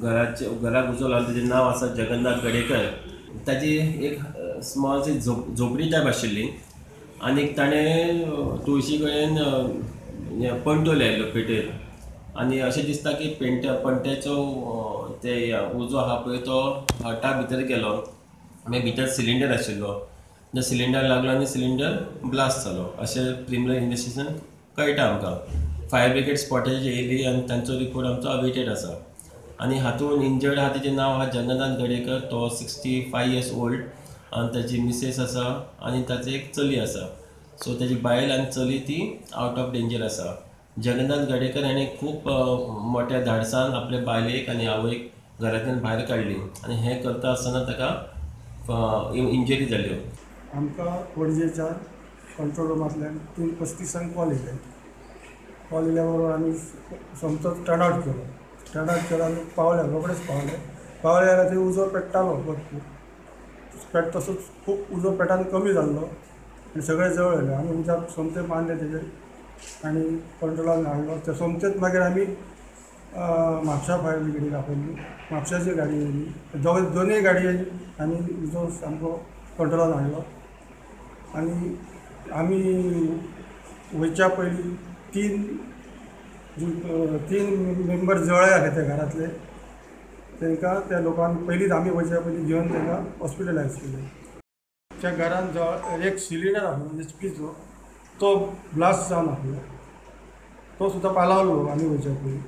घराचे घराक उजो लागलो तेजें नांव आसा जगन्नाथ गडेकर. ताजी एक स्मॉल झोपडी टायप आशिल्ली आनी ताणें तुळशी कडेन पणटो लायिल्लो पेटयत आनी अशें दिसता की पणट्याचो ते उजो आहा पळय तो हटा भितर गेलो. मागीर भितर सिलिंडर आशिल्लो, तो सिलिंडर लागलो आनी सिलिंडर ब्लास्ट जालो अशें प्रिलिमिनरी इन्वेस्टिगेशन कळटा आमकां. फायर ब्रिगेड स्पॉटाचेर येयली आनी तांचो रिपोर्ट आमचो अवेटेड आसा. आनी हातूंत इंजर्ड आहा तेजें नांव आहा जगन्नाथ गडेकर, तो 65 इयर्स ओल्ड आनी ताजी मिसेस आसा आनी ताची एक चली आसा. सो ताजी बायल आनी चली ती आवट ऑफ डेंजर आसा. जगन्नाथ गडेकर हाणें खूब मोठ्या धाडसान आपल्या बायलेक आनी आवयक घरांतल्यान भायर काडली आनी हें करता आसतना ताका इंजरी जाल्यो. आमकां पणजेच्या कंट्रोल रुमांतल्यान 3:35 कॉल येयले. कॉल येयल्या बरोबर आमी सोमतोच टर्नआवट केलो. टर्नआवट केलो आनी पावले, रोखडेच पावले. पावले जाल्यार थंय उजो पेट्टालो भरपूर. पेट तसोच खूब उजो पेटान कमी जाल्लो आनी सगळे जळ्ळे. आमी उदक सोमतें मारलें तेजेर आनी कंट्रोलान हाडलो. ते सोमतेच मागीर आमी म्हापशा फायर ब्रिगेडीक आपयली. म्हापशाची गाडी येयली, दोनूय गाडयेन आमी उजो सामको कंट्रोलान हाडलो. आनी आमी वयच्या पयलीं तीन मेंबर जळ्ळे आसले त्या घरांतले, तांकां त्या लोकांक पयलींच आमी वयच्या पयलीं घेवन तांकां हॉस्पिटलायज केले. त्या घरान जवळ एक सिलिंडर आसलो एचपीचो, तो ब्लास्ट जावन आसलो, तो सुद्दां पालावलो आमी वयच्या पयलीं.